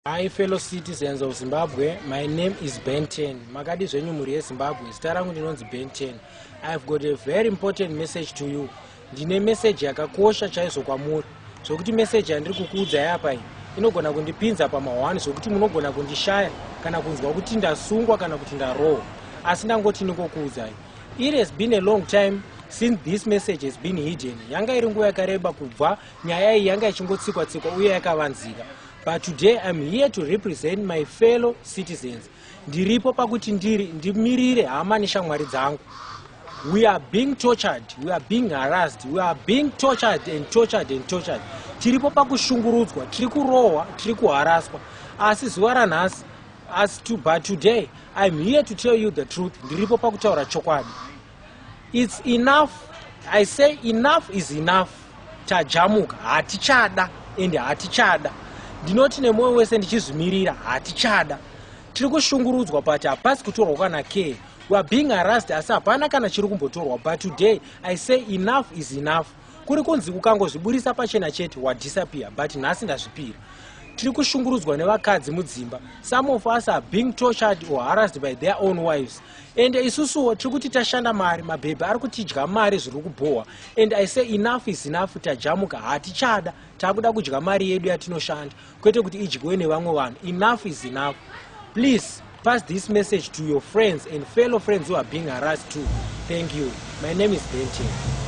Hi fellow citizens of Zimbabwe, my name is Ben 10. Makadi zvenyu mhuri yeZimbabwe, zita rangu ndinonzi Ben 10. I've got a very important message to you. Ndine message yakakosha chaizvo kwamuri. Zvokuti message yandiri kukuudzai apa iyi inogona kundipinza pamahwani zvokuti munogona kundishaya kana kunzwa kuti ndasungwa kana kuti ndarohwa. Asi ndangoti ndingokuudzai. It has been a long time since this message has been hidden. Yanga iri nguva yakareba kubva nyaya iyi yanga ichingotsikwa tsikwa uye yakavanzika. But today I'm here to represent my fellow citizens. Ndiripo pakuti ndiri ndimirire hama neshamwari dzangu. We are being tortured, we are being harassed, we are being tortured and tortured and tortured. Tiripo pakushungurudzwa, tiri kurohwa, tiri kuharaswa. Asi zuva ranhasi, as to, but today I'm here to tell you the truth. Ndiripo pakutaura chokwadi. It's enough. I say enough is enough. Tajamuka, hatichada ende hatichada. Ndinoti nemwoyo wese ndichizvimirira, hatichada. Tiri kushungurudzwa but hapasi kutorwa kana care. We are being harassed asi hapana kana chiri kumbotorwa. But today I say enough is enough. Kuri kunzi ukangozviburisa pachena chete wadisappear, but nhasi ndazvipira. Tiri kushungurudzwa nevakadzi mudzimba. Some of us are being tortured or harassed by their own wives. Ende isusuwo tiri kuti tashanda mari, mabhebhi ari kutidya mari zviri kubhohwa. And I say enough is enough. Tajamuka, hatichada. Takuda kudya mari yedu yatinoshanda, kwete kuti idyiwe nevamwe vanhu. Enough is enough. Please pass this message to your friends and fellow friends who are being harassed too. Thank you. My name is Benton.